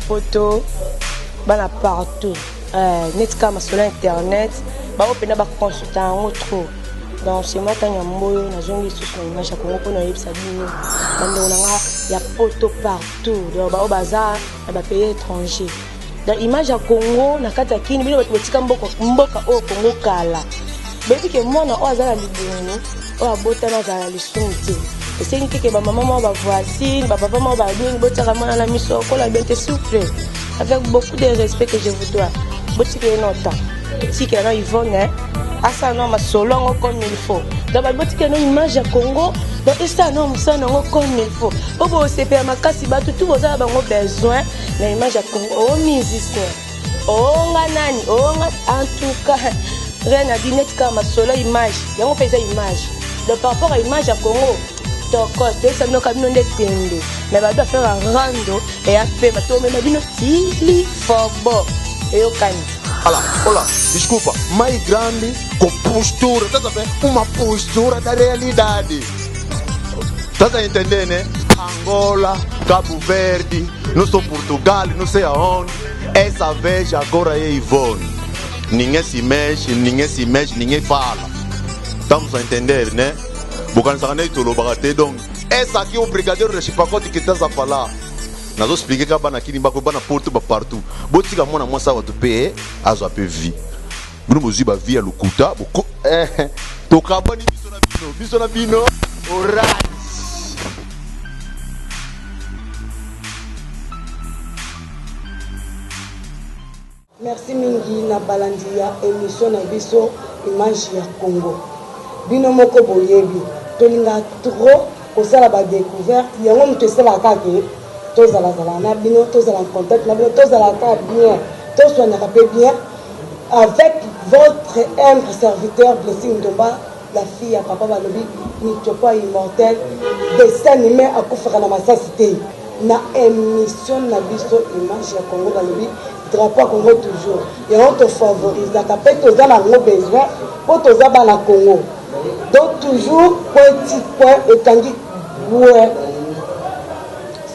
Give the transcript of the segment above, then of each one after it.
poto, bana partout, neti kaka masolo ya internet, bango mpena baconsulta yango trop. Donc c'est moi Tanya Mboyo, nazongi lisusu na image ya Congo mpona oyebisa bino bandeko na nga ya poto partout, donc bao baza na bapays étranger. Donc image ya Congo na kati ya kini, bino bato botika mboka, mboka oyo Congo kala, boyebi ke mwana oyo aza na libumu oyo abotami azala na lisumu te. Esengi keke bamama moko, bavoisine, bapapa moko babini, botiaka mwana na miso okola bien te. S'il vous plaît, avec beaucoup de respect que je vous dois, botika ye no temps, totikela na Yvonne asala no masolo yango comme il faut. Donc babotikela no image ya Congo, donc esala no mosala nango comme il faut, po bosepela makasi. Bato tu boza na bango besoin na image ya Congo, o musicien, onga nani, onga, en tout cas rien à dire. Neti kaka masolo image yango mpe eza image. Donc par rapport à image ya Congo, tokos toyebisa bino ka bino nde tembe, mais bato affaire ya rando eya mpe bato omema bino tili fobo eyokani. Olá, olá, desculpa, mais grande com postura, tá sabendo? Uma postura da realidade. Tá a entender, né? Angola, Cabo Verde, não sou Portugal, não sei aonde. Essa vez agora é Ivone. Ninguém se mexe, ninguém se mexe, ninguém fala. Estamos a entender, né? Bokanisaka nde tolobaka te. Donc essa aqui é o brigadeiro de chipacote que estás a falar. Nazoexpliquer kaka bana kini bako, bana poto, bapartout. Botika mwana mwasi awa bato mpe azwa mpe vie. Bino bozwi bavie ya lokuta boko tokabwani biso na bino, biso na bino orange. Merci mingi na balandi ya émission na biso Image ya Congo. Bino moko boyebi, tolinga trop kosala badécouverte yango. Moto esalaka kaka ke tozalazala na bino, tozala en contact na bino, tozala kaka bien, toswanaka mpe bien avec votre humble serviteur Blessing Ndomba, la fille ya papa. Balobi mitiopo immortel, dessin animé akufaka na masasi te. Na émission na biso Image ya Congo, balobi drapeau ya Congo toujours, yango tofavorisaka mpe toza nango besoin mpo toza bana Congo. Donc toujours point ti point ekangi bwe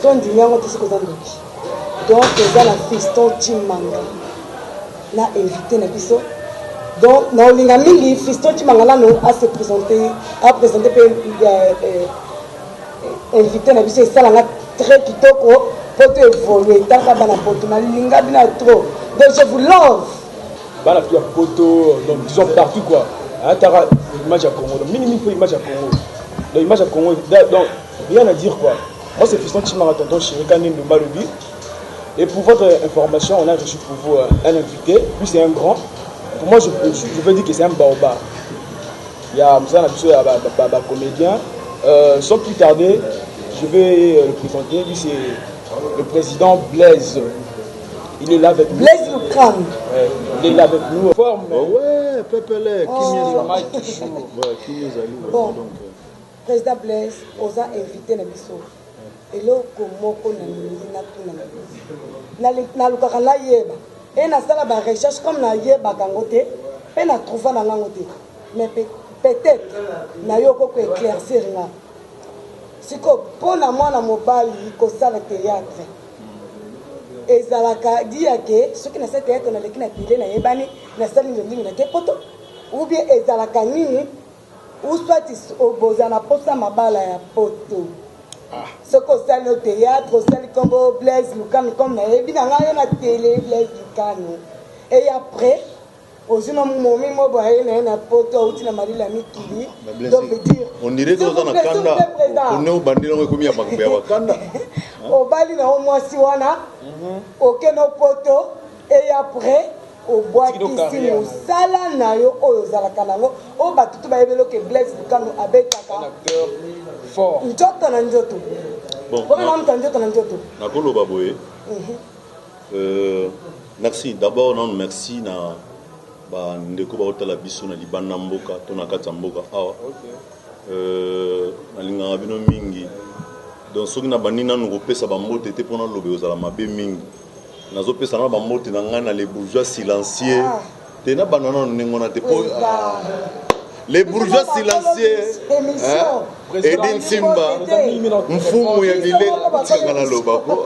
so ndimi yango te soki oza ndoki. Donc toza na Fiston Chimanga na invité na biso. Donc na olinga mingi Fiston Chimanga nano ase présenter, aprésente mpe invité na biso. Esalanga très kitoko mpo to évolue taka bana poto. Nalinga bino ya trop, donc je vous love. Bana ya poto, donc disons partout quoi, ataka image ya Congo. Donc mingi mingi mpo image ya Congo, donc image ya Congo, donc rien à dire quoi. Moi, c'est Fiston Chimanga, tonton chéri Kane Ndomba Lobi. Et pour votre information, on a reçu pour vous un invité. Lui, c'est un grand. Pour moi, je veux dire que c'est un baobab. Il y a Moussa Nabiso, il y a ba comédien. Sans plus tarder, je vais le présenter. Lui, c'est le président Blaise. Il est là avec nous. Blaise Lukam. Ouais, il est là avec nous. Forme. Oh ouais, Pepele, Oh. Toujours. Ouais, Kimi ezali. Bon. Donc, Président Blaise, oza invité na biso. Eloko moko nalingi natuna na biso, nalukaka nayeba e nasala barecherche comme nayebaka yango te mpe natrouva na ngango te, mais peut-être na yo okoko éclaircir nga. Sikoyo mpo na mwana mobali kosala théâtre, ezalaka dia ke soki nasali théâtre, naleki na télé, nayebani, nasali ndenge nake poto, ou bien ezalaka nini? Ou soit bozala na posa mabala ya poto, soki osali o théâtre, osali nkombo Blaise Lukano, comme nayebi na ngai yo na télé Blaise Lukano, et après ozwi na momi mo boye na ye na poto, auti na malili ya mikili. Donc veut dire On dirait que oza na kanda, one obandeli yango ekomi ya makambo ya bakanda. Obali na yo mwasi wana, okende poto, et après obwakisi mosala na yo oyo ozalaka nango, oyo bato to bayebeli oke Blaise Lukano abetaka nzoto na nzoto, na moto ya nzoto na nzoto. Nakoloba boye, merci d'abord nanu, merci na bandeko baotala biso na libanda mboka to na kati ya mboka awa. Nalingaka bino mingi. Donc soki nabandi nanu kopesa bambote te, mpona loba ozala mabe mingi. Nazopesa na bambote na ngai na les bourgeois silencieux te, nabanda nanu ndenge wana te po. Les bourgeois silencieux, émission hein? Edin Simba, mfumu ya bile tikanga naloba ko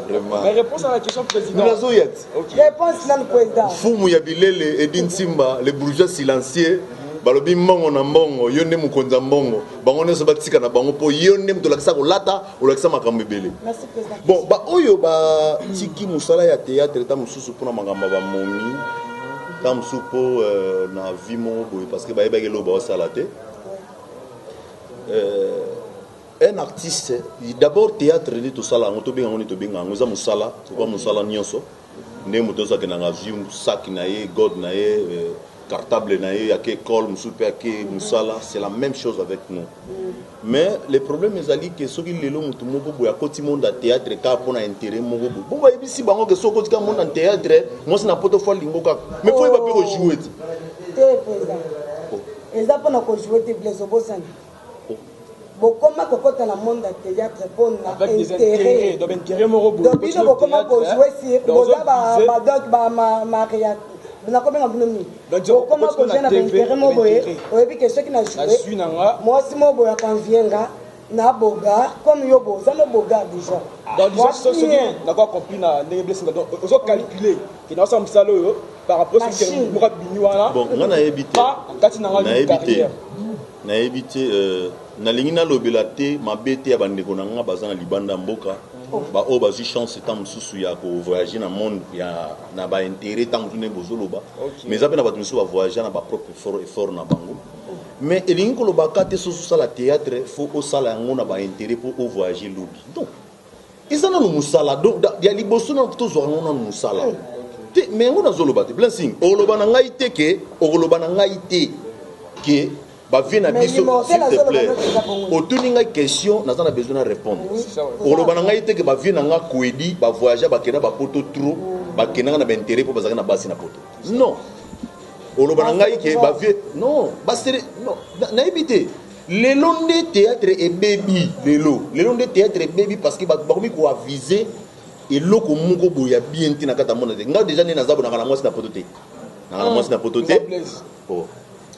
Mais vraiment réponse à la question, président. nazoya ti Ok. Réponse nanu, président. Mfumu ya bilele Edin Simba, les bourgeois silencieux balobi mbongo na mbongo, yo nde mokonzi ya mbongo, bango nyonso batika na bango mpo yo nde moto olakisa kolata, olakisa makambo ebele. Merci, président. Bon, baoyo batiki mosala ya théâtre ta mosusu mpona makambo ya bamomi, ta mosusu mpo na vie moko boye, parce que bayebaki eloko baosala te. Un artiste d'abord, théâtre nde tosala yango, tobenga yango nde tobenga yango, eza mosala tokoa mosala nyonso nde moto nyonso akendaka, azwi sac na ye, god na ye, cartable na ye, ake école, mosusu mpe ake mosala. C'est la même chose avec nous. Mais le problème ezali ke soki lelo motu moko boye akoti monde ya théâtre kaka mpona intérêt moko boye, bon, bayebisi bango ke soki okoti kaka monde ya théâtre, mwasi na poto fo alingo kaka, mais fo yeba mpe kojouer ti. Te, président, eza mpona kojouer te. Blaise, obosani, bokoma kokɔta na monde ya théâtre mpona Avec des intérêts. intérêt. Donc, intérêt moko boye. Donc bino bokoma kojouer sur boza donc bamaria, nakobenga bino nini? Donc, Bokoma okoti kojouer na na TV, baintérêt mo boye. intérêt. Oyebi ke soki na Nazwi na nga. mwasi mo boye akanvie nga na bogar comme yo, boza no bogar déjà. Donc, disons, soki Bien. nakoka compris na ndenge Blessing, donc ozo calculer ke naosala mosala oyo par rapport soki Machine. moko abimi wana Bon, nga nayebi te. pa kati na nga Nayebi te. carrière. Nayebi te, nalingi nalobela te mabe te ya bandeko na nga baza na libanda ya mboka, baoyo bazwi chance ta mosusu ya kovoyage na monde ya na baintérêt ntango mosusu ndenge bozoloba. Mais eza mpe na bato mosusu bavoyage na bapropre effort na bango. Mais elingi kolobaka te soki osala théâtre, fo osala yango na baintérêt mpo ovoyage lobi. Donc eza nano mosala. Donc ya liboso nano tozwaka yango nano mosala te. Mais yango nazoloba te, Blessing, okoloba na ngai te ke, okoloba na ngai te ke bavie na Mais biso, l'immortel s'il te azoloba plaît. neti eza bongo. Otuni ngai question, naza na besoin na répondre. C'est ça, ouais. Okoloba na ngai te ke bavie na nga koedi bavoyage, bakenda bapoto trop, bakendaka na baintérêt mpo bazalaki na basi na poto. Non, oloba na ngai ke bavie non basere non, nayebi te. Lelo nde théâtre ebebi, lelo lelo nde théâtre ebebi, parce que bato bakomi koavise eloko moko boye ya bien te na kati ya monde te. Ngai déjà nde naza bonaka na mwasi na poto te, nanga na mwasi na poto te. Blaise. Oh.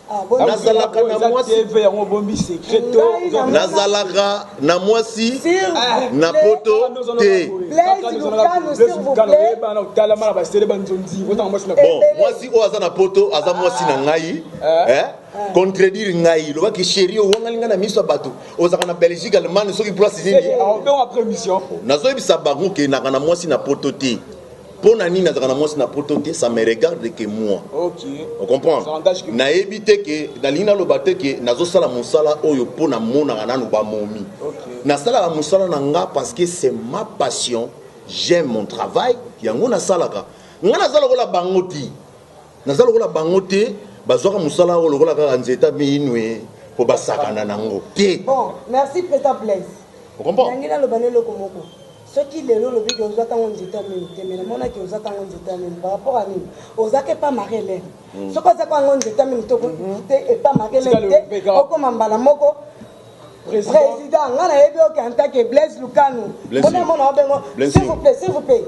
Ah, bon. Nazalaka na Eza mwasi. TV yango obombi secret to Ngai na- Nazalaka na mwasi S'il vous na plaît. poto te. Blaise Lukano, s'il vous plaît. Oyebana otalama na basele banzonzi otanga mwasi na Bon, Ebele. mwasi oyo aza na poto aza mwasi na ngai, eh? Contredire ngai, lobaki chéri owangani ngai na miso ya bato, ozalaka na Belgique, Allemagne, soki place nini. Aobengo après mission. Nazoyebisa bango ke naka na mwasi na poto te. Mpo na nini nazalaka na mwasi na poto te? Ça me regarde que moi. Ok. Ocomprendre? Ça engage que- Nayebi te ke nalingi naloba te ke nazosala mosala oyo mpo namonaka nanu bamomi. Nasalaka mosala na nga parce que c'est ma passion, j'aime mon travail, yango nasalaka. Nga naza lokola bango te, naza lokola bango te bazwaka mosala oyo lokola kaka nzeta minwe mpo basakana nango te. Bon, merci, président Blaise. Ocomprendre? Nangi naloba na eloko moko. Soki lelo olobi ke ozwa ntango nzete ya mini te, mais namonaki ozwa ntango nzete ya mini par rapport à nini? Ozwaki epa Marie Hélène. Soki ozwaki yango nzete ya mini te epa Marie Hélène te, okoma mbala moko Président. Président, nga nayebi oke en tant que Blaise Lukanu. Blessing. Mpona mona obengo. Blessing. S'il vous plaît, s'il vous plaît,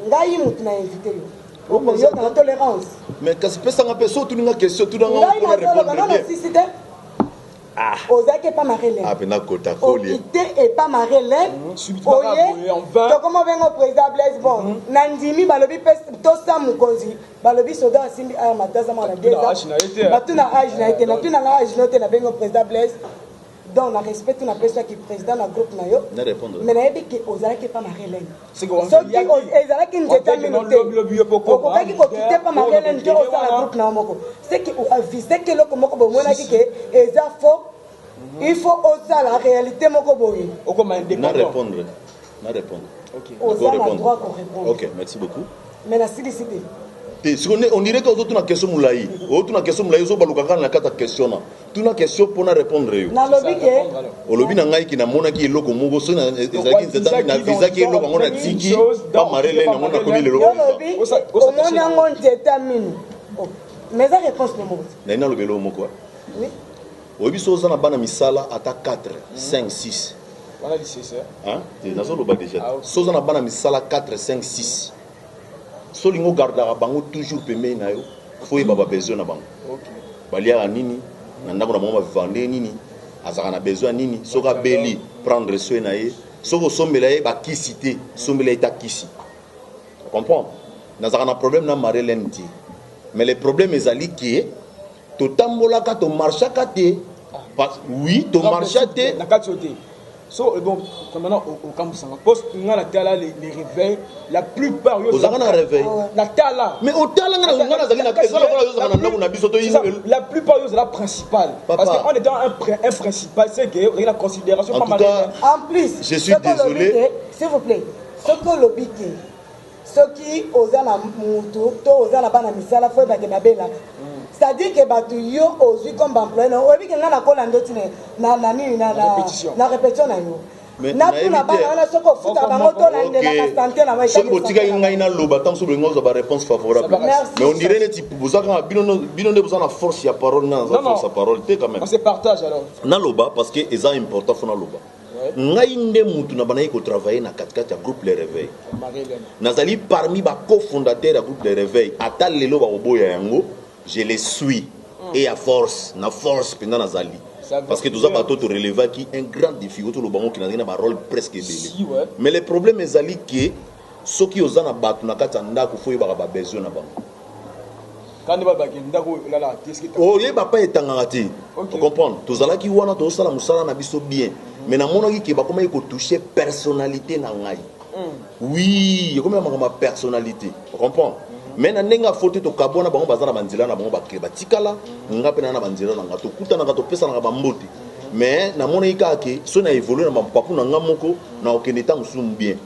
ngai mutu na invité yo. Oh, mais Okoyoka na tolérance. Mais kasi pesanga mpe so otuninga question, tunanga Ngai mpona nazoloba répondre nano bien. sisi te. Ozalaki epa Marie Hélène. Ah, mpena kota kolie. Okite epa Marie Hélène. Subitement, Oye boye, en vain. tokoma obenga président Blaise. Bon, na ndimi balobi mpe tosa mokonzi, balobi soda asimbi arme ata mwana. Batuna age na ye te. Batuna age na ye te, natunanga age no te. Nabenga président Blaise, donc na respect tu napesaki président na groupe na yo. Na répondre. Mais nayebi ke ozalaki epa Marie Hélène. C'est que on Soki ezalaki nzete mino te, lobi lobi yo poko okokaki kokite pa Marie Hélène te, osala groupe na yo moko. Seki oaviseki eloko moko bomonaki ke eza faux, il faut osala réalité moko boye. Okoma Na indépendant. répondre, na répondre. Ok. Oza na Répondre. droit korépondre. Ok, merci beaucoup. Mais nasilisi te. Te, siko on dirait que ozotuna question molai, ozotuna question molai, ozobaluka kaka na kati ya question. Na tuna question mpona répondre yo. Nalobi ke Répondre, alors. Olobi na ngai ki namonaki eloko moko soki ezalaki nzeta, navisaki eloko yango, natiki pamarele yango, nakomi lelo. Yo lobi omoni yango nzete mino. Oh, mais eza réponse no moko te. Nayi naloba eloko moko. Oui. Oyebi so oza na bana misala ata 4, 5, 6. Wana lisese. Hein? Te, nazoloba déjà. Ah, ok. So oza na bana misala 4, 5, 6, so olingi ogardaka bango toujours pembeni na yo, fo oyeba babesoin na bango. Baliaka nini, Na ndako na bango bavivaka ndenge nini, azalaka na besoin ya nini, soki abeli prendre soin na ye, soki osombela ye bakisi te, sombela ye ta kisi. Comprendre? Nazalaka na problème na Marie-Hélène te, mais le problème ezali ke totambolaka, tomarchaka te. Oui, tomarcha te. Na kati oyo te. So bon, maintenant okambusanga poste nga na tala les réveils, la plupart yo ozalaka na réveil. Na tala. Mais otala nga nga nazalaki na eza lokola ozalaka na ndako na biso to la plupart yo ozala principal. Papa. Parce que en étant un principal, c'est que ozalaki na considération En pas tout mal. cas, En plus, je suis soki olobi désolé. te, s'il vous plaît, soki olobi te, soki oza na mutu to oza na bana misala, fo oyebake babelaka, c'est-à-dire que bato yo ozwi comme baemployé na oyebi ke nga nakola ndoti na nini Na répétition. Na répétition na yo. Mais Natuna nayebi te. bana wana, soki ofuta bango, tolandelaka santé na bango. Soki botikaki ngai naloba, ntango soki bolingi ozwa baréponse favorable. Merci. Mais on dirait neti boza kaka bino nde boza na force ya parole, nga naza Non, non. force ya parole te quand même. On se partage alors. Naloba parce que eza important, fo naloba. Ngai nde mutu na bandaki kotravaille na katikati ya groupe Le Réveil. Marie-Hélène. Nazali parmi bacofondateur ya groupe Le Réveil. Ata lelo bakoboya yango, je le suis et ya force na force mpenza nazali. Ça veut Parce que toza dire- bato torelevaki un grand défi oyo toloba ngo nazalaki na barole presque ebele. Si, ouais. Mais le problème ezali ke soki oza na bato na kati ya ndako, fo oyebaka babesoin na bango. Kandi babaki ndako olalaka te, est-ce que Oyeba pa etangaka te. Ocomprendre? Tozalaki wana, tozosala mosala na biso bien, mais namonaki ke bakomaki kotouche personnalité na ngai. Oui, ekomi na makambo ya personnalité, ocomprendre? Mais na ndenge afo te, tokabwana. Bango baza na banzela na bango, bake batikala, nga mpe na banzela na nga. Tokutanaka, topesanaka bambote, mais namonaki kaka ke so na évolue na mapapu na nga moko, na kokende ntango mosusu bien.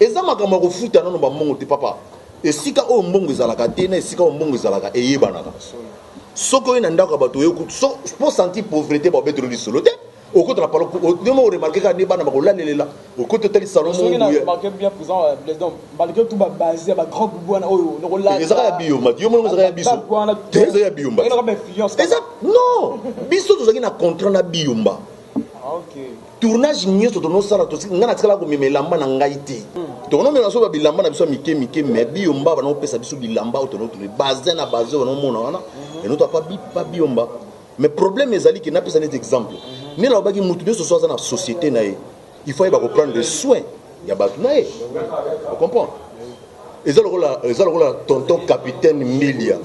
Eza makambo ya kofuta nano bambongo te, papa. Esika oyo mbongo ezalaka te na esika oyo mbongo ezalaka eyebanaka. Soki oye na ndako ya bato, oye so po sentir pauvreté, babetelo lisolo te. Okota na palo, ndenge oremarke kaka nde bana bakolalelela, okoti, otali salon. Soki na Moko remarqué bien, président Blaise, donc malgré tout babase ya bagrand bubu wana oyo nokolata. Ezaka ya biyomba te, yo monoko ezaka ya biso te, eza ya biyomba te. Influence. Eza non, biso tozalaki na contrat na biyomba. Ah, ok. Tournage nyonso tonosala, ngai natikala komema elamba na ngai te. Tokonomema so babilamba na biso ya mike mike, mais biyomba banopesa biso bilamba oyo tonotone bazin na bazin banomona wana enoto apa pa biyomba. Mais problème ezali ke napesa neti exemple nde nalobaki, mutu nyonso so aza na société na ye, il faut ayeba koprendre soin ya bato na ye, ocomprendre? Eza lokola tonton capitaine Mbilia,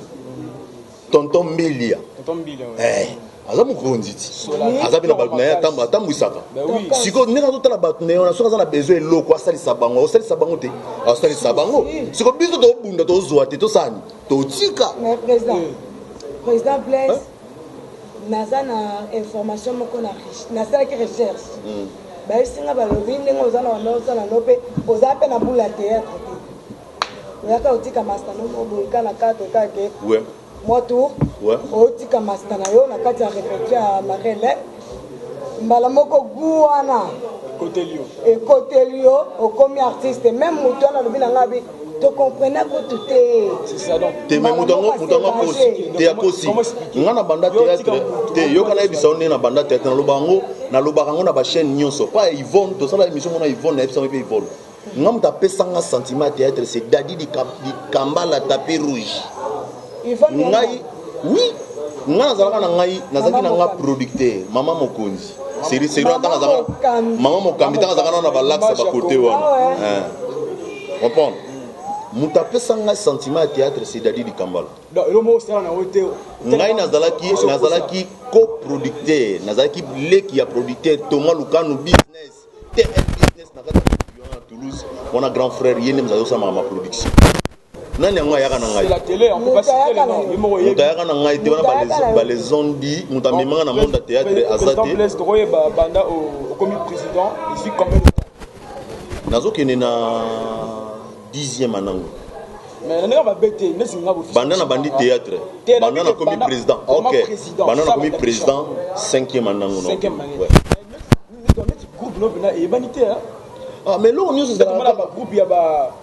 tonton Mbilia. Tonton Mbila, ouais. Eh, aza mokonzi ti. Sola. Aza mpe na bato na ye, atambwisaka. Ben oui. Sikoyo ndenge azotala bato na ye wana, soki aza na besoin eloko, asalisa bango, akosalisa bango te, akosalisa bango. Sikoyo biso tobunda, tozwa te, tosani totika. Mais président Blaise, naza na information moko na nasalaki recherche, bayebisi nga, balobi ndenge oza na banda osala no mpe oza mpe na bula théâtre te, oyaka otika master no mo boyika na cadre kaka ke mwa tour. Otika master na yo na kati ya répertoire ya Marie-Hélène, mbala moko gu wana Côté yo. Ekoteli yo, okomi artiste. Même moto wana alobi na ngai, abi tocomprena kutu te. C'est ça donc. Te, mais moto yango akosi te, akosi. Nga na banda théâtre te, yoka, nayebisa yo ndenge na banda théâtre. Naloba yango, nalobaka yango na bachaîne nyonso pa Yvonne. Tosala émission mona Yvonne, nayebisa ngo mpe Yvonne. Nga moto apesanga sentiment ya théâtre, c'est Dadi Dikambala, tapis rouge. Yvonne? Ngai, oui, nga nazalaka na ngai, nazalaki na nga producteur mama mokonzi seri seri wana. Ntango azalaka Mokambi. Mama mokambi, ntango azalaka nano na balakisa bakote wana. Ah ouais. Hein. Comprendre, moto apesa ngai sentiment ya théâtre, c'est Dadi Dikambala. Donc eloko moko osala na yo te. Ngai nazalaki coproducteur, nazalaki leki ya producteur Thomas Lukanu Business, TM Business, na kati ya wana Toulouse wana. Grand frère, ye nde mozali osalamaka ma production. Nani yango ayaka na C'est ngai? la télé, on peut pas citer les noms. Ye moko Moto yebi. ayaka na ngai te wana. Moto ayaka na yo. Balezondi, moto amemanga na monde ya théâtre aza Président te. Blaise, tokoyeba banda okomi président, ezwi combien de temps? Nazokende na 10e anango. Mais na ndenge mabe te, neti nga bofisi. Banda na bandi théâtre, Te, banda nabi te, nakomi président. Koma Ok. président, Banda ça, nakomi banda président, cinquième anango. Cinquième année. Ouais. Neti groupe no mpena eyebani te, hein. Ah, mais eloko nyonso tomona ezalaka bagroupe ya ba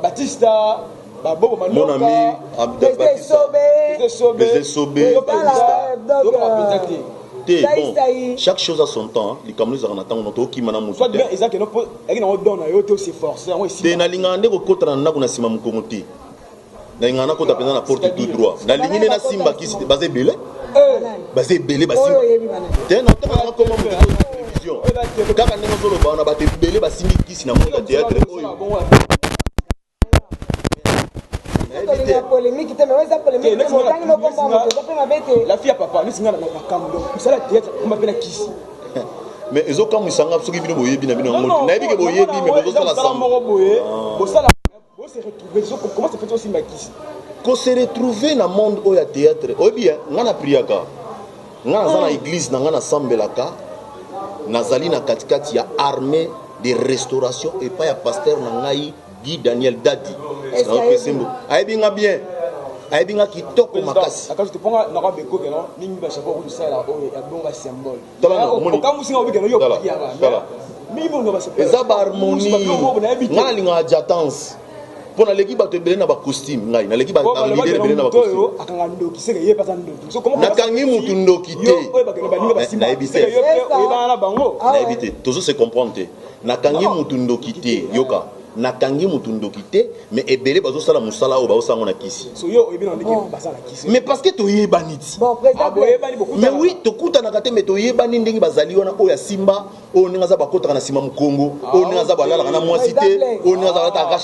Batista, babobo. Mon ami Abdel Président Batista. Sobe. Sobe. Président Sobe. Donc, Toyoka mpenza te. Te. Saï, Bon, saï. chaque chose a son temps, hein. Likambo ezalaka na ntango, tokokima na moto Soit te. bien eza keno mpo eyaki nango don na yo te, oseforce yango. Te. Esima. Nalingaka nde kokota na ndako na nsima mokongo te, nalingaka nakota mpenza na porte tout droit. Nalingi nde nasimba kisi te, baza ebele. Baza ebele Oyo oyebi banani? Te, natanga koma moto na télévision kaka ndenge ozoloba wana, bato ebele basimbi kisi na monde ya théâtre oyo. Nayebi te. Tolinga polémique te, mais oyo eza polémique te, motangi nokomba moto eza mpe mabe te. La fille ya papa neti nga na makambo, donc mosala ya théâtre komba mpe na kisi. Mais ezokamwisa nga soki bino boyebi na bino yango te. Nayebi ke boyebi, mais bozosala mosala sambo moko boye, bosala bose retrouver. Comment se fait osimba kisi? Kose retrouver na monde oyo ya théâtre, oyebi ye, nga na priaka, nga naza na église na nga, nasambelaka, nazali na katikati ya armée de restauration epai ya pasteur na ngai Guy Daniel Dadi. Est-ce que Naopesi mbo ayebi nga bien, ayebi nga kitoko makasi. Akasi toponga naka bekoke no mingi bachapeau okosala oyo yabonga symbole. Tala na, omoni. Okamusinga obikeno yo. Tala, priaka tala. mingi bongo bachapeau. Eza baharmonie. Nga nalingaka jatance mpo naleki bato ebele na bacostume, ngai naleki baleader ebele na bacostume. Oyo akanga ndoki seke ye pasa ndoki. So, comment Nakangi mutu ndoki te. Yo oyo bakende baninga basimba Nayebi te. seke yo mpe C'est ça. oyebana na bango. Ah Nayebi ouais. te, tozo se comprendre te. Nakangi mutu ndoki te, yoka, nakangi mutu ndoki te, mais ebele bazosala mosala oyo bazosala ngo na kisi. So yo oyebi na ndenge baza na kisi? Mais parce que toyebani ti. Bon, président Ah, boyebani Mais bokutana. oui, tokutanaka te, mais toyebani ndenge bazali wana. Oyo asimba oyo, ndenge aza bakotaka na nsima mokongo oyo, ndenge aza balalaka na mwasi te oyo, ndenge aza alataka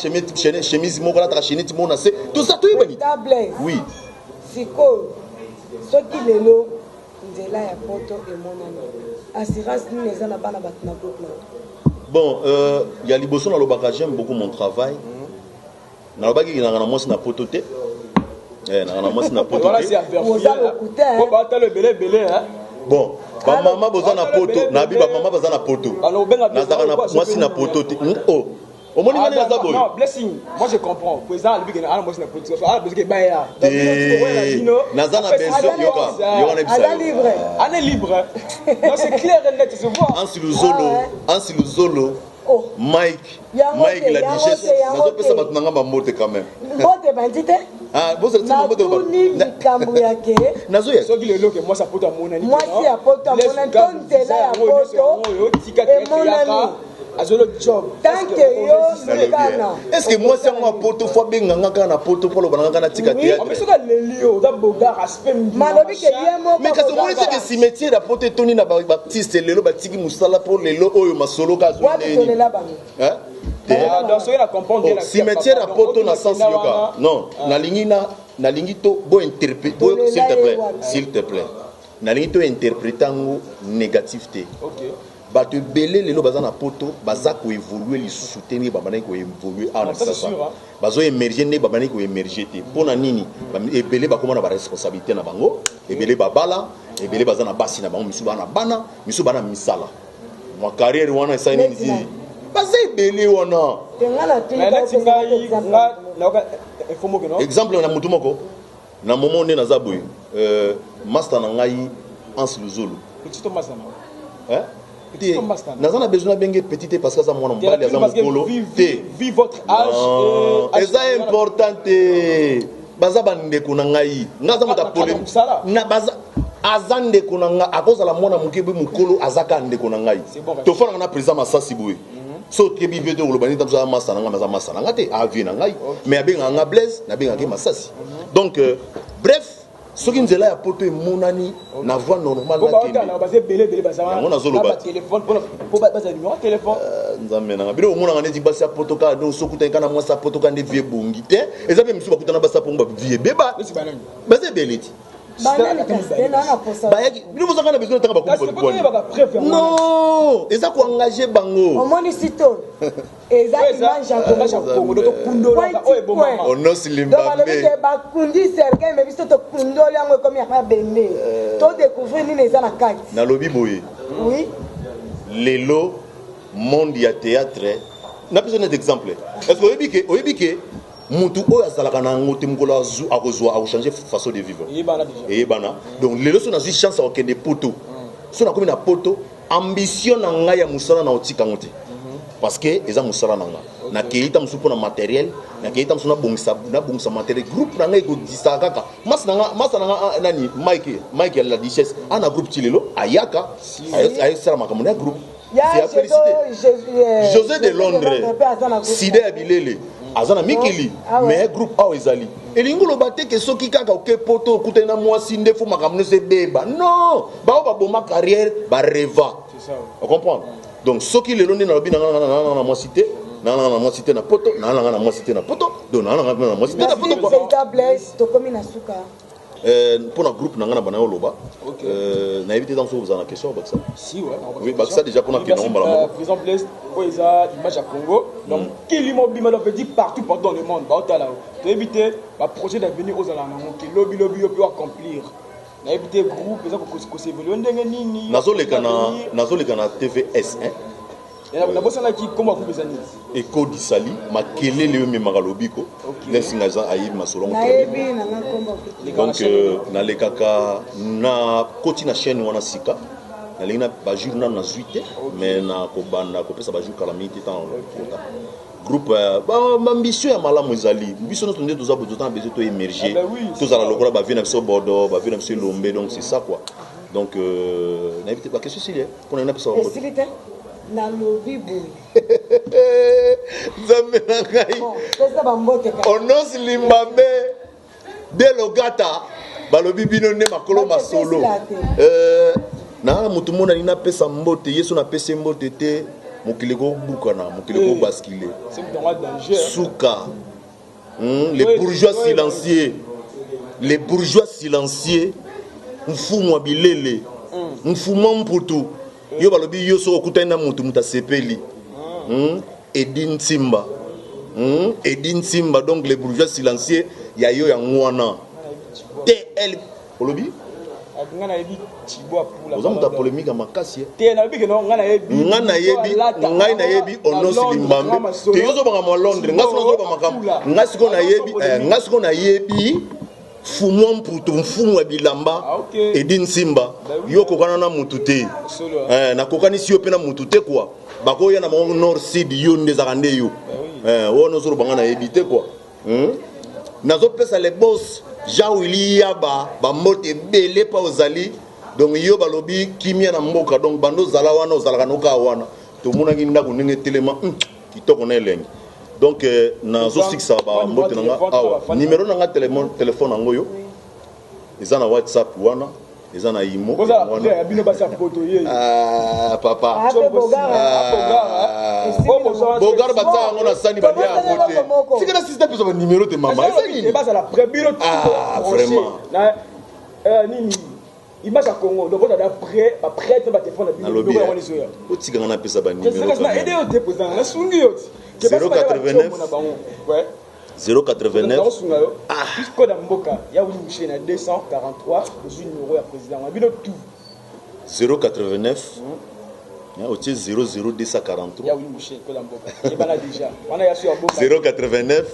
chemise moko, alataka chenete moko na se, toza toyebani ti. Président Blaise. Oui. Sikoyo soki lelo nzela ya poto emonani, assurance nini eza na bana bato na groupe na yo? Bon, ya liboso nalobaka, j'aime beaucoup mon travail. Nalobaki nanga na mwasi na poto te. Nanga na mwasi na poto Voilà, te. c'est à vérifier. Oza lokuta, hein. Po batalo ebele ebele, hein. Bon, bamama boza na Batalo poto, ebele, nabi ebele. bamama baza na poto. Alors, obenga Nazalaka na quoi, mwasi na soki- poto te. Oh, omoni nga ndenge naza boye. Non, blessing, moi je comprends. Président alobi ke ana mwasi na politique, ana besoin ke baya. Te, naza na besoin, yoka yoka, nayebisa Aza yo. libre. Ana libre. Non, c'est clair et net, se voit. Ansi Luzolo, Ansi Luzolo. Oh. Mike. Yango Mike te, la yango duchesse. te, yango Nazopesa te. bato na nga bambote quand même. Mbote bandi te. Ah, bozala tina mbote ba- Natuni likambo ya ke Nazoya. Soki lelo ke mwasi ya poto amonani. Mwasi ya poto amonani, to nzela ya poto emonani. Azolo job. Tant que yo Nalobi, lukana. eh. Est ce que mwasi yango ya poto fo abenganga kaka na poto mpo aloba na nga kaka natika Oui. théâtre? Mais soki aleli yo, oza bogar aspect mbima, Malobi ke machin. ye moko Mais kasi omoni akozanga. te ke cimetière ya poto etondi na baartiste lelo batiki mosala mpo lelo oyo masolo ka azwi Wapi ndeni. tolela bango? Hein? Te. Ah, donc soki na comprendre Oh, la cimetière ya poto na sens, yoka, non, nalingi na nalingi to bo interpréter, Tolela s'il te ye plaît, wapi? s'il te plaît, nalingi to interpréter yango négatif te. OK. Bato ebele lelo baza na poto, baza koévolue lisusu te ndenge babandaki koévolue awa na Ah, ça, c'est Kisasa. sûr, hein. Bazoémerge ndenge babandaki koémerge te. Mpo na nini? Ebele bakóma na baresponsabilité na bango, ebele babala, ebele baza na basi na bango, misusu baa na bana, misusu baa na misala, mwa carrière wana esali nini Neti ti nani? baza ebele wana. Te, nga natuni Mais neti kaka ngai exemple. nga nayoka info moko no. Exemple na motu moko na momo nde naza boye, master na ngai Anse Luzolo. Petit to masana. Hein? Petit Te, to master. naza na besoin nabenge petit te parce que aza mwana mobali, aza mokolo te. Vu votre âge. Non, eza important te, baza bandeko na ngai, nga aza moto ya Na kati ya polemi- mosala. na baza aza ndeko na nga, akozala mwana moke boye, mokolo, aza kaka ndeko na ngai. C'est bon, Tofandaka na président Masasi boye, so okebi vie te, koloba nini? Tamosu aza masa na ngai, mais aza masa na nga te, avie na ngai, mais abengaka nga Blaise, nabengaka ye Masasi. Donc bref, soki nzela ya poto emonani na voie normale, Po nakende. baotala baza ebele ebele, baza wana. Yango nazoloba Na te. batelefone po baza numéro ya telefone. Nzambe nanga, bino omonaka neti basi ya poto kaka, donc soki kaka na mwasi ya poto kaka nde vie ebongi te. Eza mpe misusu bakutana basi ya pongo, bavie ebeba. Neti banani? Baza ebele ti. Banani kasi te na na posa? Bayaki, bino bozaka na besoin natanga Kasi bakombo. po toyebaka preuve yango wana. Non, eza koengage bango. Omoni sito eza Oyo eza image ya image ya Congo. Congo, donc tokundolaka oyo ebomama. Onosi Donc balobi Limbambe. ke bakundi cercueil, mais biso tokundoli yango, ekomi ya mabende, todécouvrir nini eza na kati. Nalobi boye. Oui. Lelo monde ya théâtre, napesa net exemple. Est ce que oyebi ke mutu oyo azalaka na yango te, mokolo akozwa, akochange façon de vivre? Eyebana déjà. Eyebana. Donc lelo so nazwi chance ya kokende poto, so nakomi na poto, ambition na ngai ya mosala na otika yango te, parce que eza mosala na nga. Nakei ta mosusu mpona matériel, nakei ta mosusu nabongisa matériel. Groupe na ngai ekodisaka kaka masa na nga, masa na nga, ah, nani, Mike, Mike ya la duchesse, ana groupe ti lelo ayaka, ayesala makambo na ya groupe. Ya C'est à féliciter. Jésus José de Londres, mpe aza na groupe. Sida ya bilele. Aza na mikili. Ah ouais. Mais groupe awa ezali. Elingi oloba te ke soki kaka oke poto okutani na mwasi nde fo makambo nyonso ebeba. Non, bao baboma carrière bareva. C'est ça, ouais. Ocomprendre? Donc soki lelo nde nalobi na nga na na mwasi te, na na mwasi te na poto, na na na mwasi te na poto, donc na na na mwasi te na Merci poto quoi. président Blaise, tokomi na suka. Mpo na groupe na nga na bana oloba. Ok. Nayebi te ntango soki ozala na question bakisa. Si, ouais. Oui, bakisa déjà mpona Merci, kende mbala moko. Président Blaise, oyo eza image ya Congo. Donc, kilimo bima, donc, veut dire partout, partout dans le monde. Baotala. To éviter ba projet d'avenir ozala nango ke lobi lobi yo pe accomplir. Na éviter groupe eza ko ko s'évoluer ndenge nini. Nazoleka na nazoleka na TVS 1. Nabosanaki kombo ya groupe eza nini? Ekodisali makelele oyo ememaka lobiko. Ok. Lesinga aza ayebi masolo yango très bien. Nayebi na nga kombo ya Donc nalekaka na koti na chaîne wana sika, nalingi na bajour nano nazwi te, mais na kobanda kopesa bajour kala mingi te. Ntango kota groupe, baambition ya malamu ezali biso nyonso nde toza boye, toza na besoin to émerger. Ah ben oui, c'est tozala ça. Lokola bavie na biso Bordeaux, bavie na biso Elombe, donc c'est ça quoi. Donc nayebi te, baquestion esili mpona napesa bango te. Esili te, nalobi boye. Nzambe na ngai. Bon, pesa bambote kaka. Onos Limbambe de Logata, balobi bino nde makolo Bato masolo. esila te. Na motu monani napesa mbote ye, so napesi ye mbote te, mokili ekobukana, mokili Eh. ekobaskile. C'est moto yango danger, hein. Suka. Les Oui, bourgeois oui, silencieux, les bourgeois silencieux, mfumu wa bilele, mfumu wa mputu, yo balobi yo soki okutani na motu, moto asepeli. Edi Ntimba. Edi Ntimba, donc les bourgeois silencieux ya yo yango wana TL olobi. Nga nayebi Chibwa Pula. Oza moto ya polémique ya makasi, eh. Te, nalobi ke no, nga nayebi. Nga nayebi, ngai nayebi Onos Limbambe te. Yo ozobanga mwa Londres, nga sikoyo nazoloba makambo. Nga sikoyo nayebi, nga sikoyo nayebi fumwa mputu, mfumu ya bilamba. Ah, ok. Edi Nsimba. Bah oui. Yo okokana na mutu te. Solo, hein. Nakokanisi yo mpe na mutu te kua bakoya na bango nord sud, yo nde ezalaka nde yo. oui. Wana ozoloba nga nayebi te kua. Nazopesa le boss Jean Willy Yaba bambote ebele mpa ozali. Donc yo balobi kimia na mboka, donc bando ozala wana, ozalaka nokaa wana, tomonaki ndako ndenge etelema, kitoko na elengi. Donc nazosikisa bambote na nga awa. Numero na nga telefone yango oyo eza na WhatsApp wana, eza na imo. Bozala wana. prêt ya bino basi ya poto ye. Ah, papa. Ah, mpe Bogar. Ah. Esili. Bogar batia yango na sani, balia yango Tobosana eloko moko. te. Tika na sista pesa banimero te, mama, eza nini? Bazala prêt bino. Ah, vraiment. Na nini, image ya Congo, donc bozala prêt, baprêtre batelefone na bino. Nalobi Biloko yango nyonso ya otikanga napesa banimero. Président, na aide yo te, président, nasungi yo ti. 089. Na bango, ouais. 089. Naosunga yo plus code ya mboka ya Wili Mushe na 243, ozwi numéro ya président na bino tout. 089, otie 00243. Ya Wili Mushe, code ya mboka yebana déjà wana ya so ya mboka. 089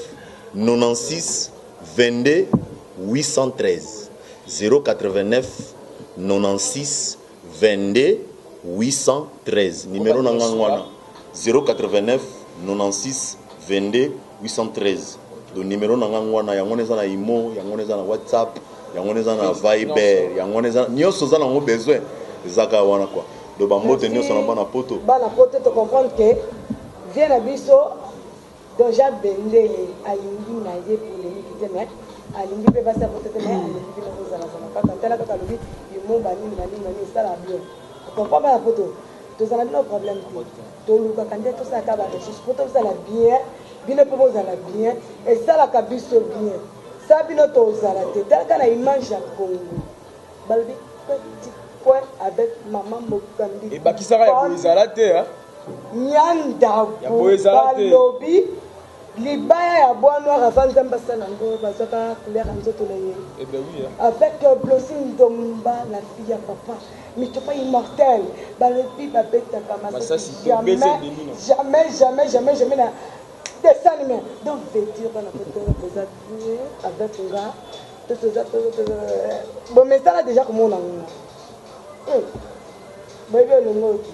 96 22 813, 089 96 22 813, numéro na ngango wana, 089 96 22 813. Donc numéro na ngango wana, yango wana eza na imo, yango wana eza na WhatsApp, yango wana eza na Viber, yango wana eza nyonso oza nango besoin, eza kaka wana quoi. Donc bambote nyonso na bana poto. Bana poto, tocomprendre ke vie na biso déjà Bendele alingi na ye polémique te, mais alingi mpe basi apoto te, mais alingi mpe kozalazala kaka. Tala kaka alobi imo banini banini banini, esala bien. Comprend, bana poto, tozala bino problème te. Tolukaka nde tosalaka barecherche mpo tozala bien, bino mpe bozala bien, esalaka biso bien. Sa bino tozala te. Talaka na image ya Congo, balobi petit point avec mama Mokambi. Ebakisaka ya boye ezala te, hein. Nyandabu. Ya boye ezala te. Balobi libaya ya bois noir, avant Nzambe asala yango, bazwaka couleur ya nzoto na ye. Eh ben oui, hein. Avec Blosi Ndomba, la fille ya papa Mitofa immortel, balobi babetaka Masasi masasi te, jamais. bese demi, non. Jamais, jamais, jamais, jamais na dessin animé. Donc veut dire bana poto boza bien avec nga, toza bomesala déjà komona nga, boyebi elongo oki.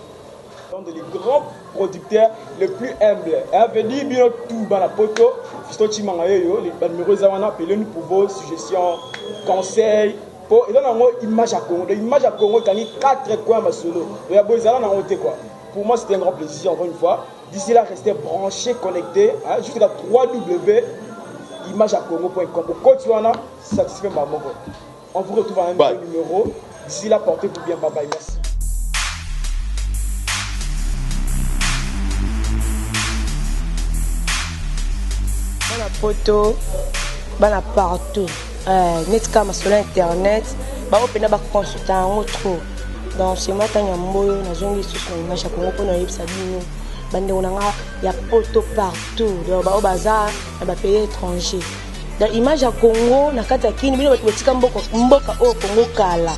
Donc les grands producteurs les plus humbles. Et veut dire bien tout bana poto, Fiston Chimanga yo, les numéros eza wana, appelez-nous pour vos suggestions, conseils. Po eza nango image ya Congo. Donc image ya Congo ekangi quatre coins masolo. Ya boye ezala nango te quoi. Pour moi, c'était un grand plaisir encore une fois. D'ici là, restez branchés, connectés, hein, jusqu'à 3W imageacongo.com. Au côté wana, satisfait ma moko. On vous retrouve à un nouveau numéro. D'ici là, portez-vous bien. Bye bye. Merci. Bana poto, bana partout. Neti kaka masolo ya internet, bango mpena baconsulta yango trop. Donc c'est moi Tanya Mboyo, nazongi lisusu na image ya Congo mpona oyebisa bino bandeko na nga ya poto partout, donc baoyo baza na bapays étranger. Donc image ya Congo na kati ya kini, bino bato botika mboka, mboka oyo Congo kala,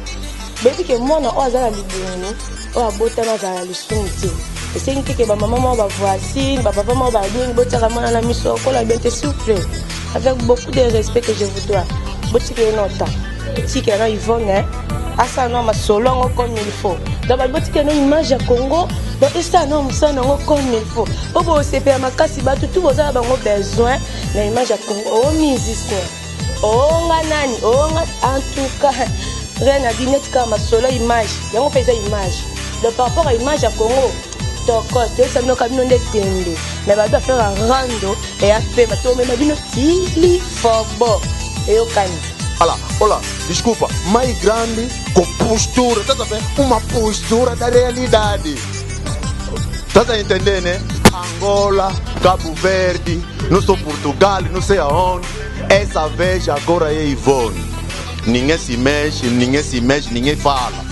boyebi ke mwana oyo aza na libumu oyo abotama azala na lisumu te. Esengi te ke bamama moko bavoisine, bapapa moko babini, botiaka mwana na miso okola bien te. S'il vous plaît, avec beaucoup de respect que je vous dois, botika ye na temps, botika na Yvonne asala na masolo yango comme il faut. Donc bato botika na image ya Congo, donc esala na mosala nango comme il faut, po bosepela makasi. Bato tu boza na bango besoin na image ya Congo, o musicien, onga nani, onga, en tout cas rien à dire. Neti kaka masolo image yango mpe eza image. Donc par rapport à image ya Congo, tokos toyebisa bino ka bino nde tembe me bato affaire rando eya pema, tomema bino tili fobo eyokani. Olha, olha, desculpa, mais grande com postura, tá a ver? Uma postura da realidade. Tá a entender, né? Angola, Cabo Verde, não sou Portugal, não sei aonde. Essa vez agora é Ivone. Ninguém se mexe, ninguém se mexe, ninguém fala.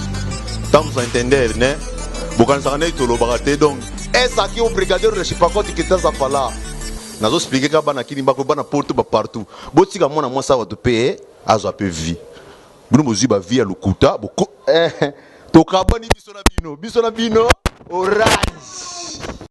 Estamos a entender, né? Bokanisaka nde tolobaka te. Donc essa aqui é o brigadeiro de chipacote que estás a falar. Nazoexpliquer kaka bana kini bako, bana poto, bapartout. Botika mwana mwasi awa, to mpe azwa mpe vie. Bino bozwi bavie ya lokuta boko tokabwani biso na bino, biso na bino orange.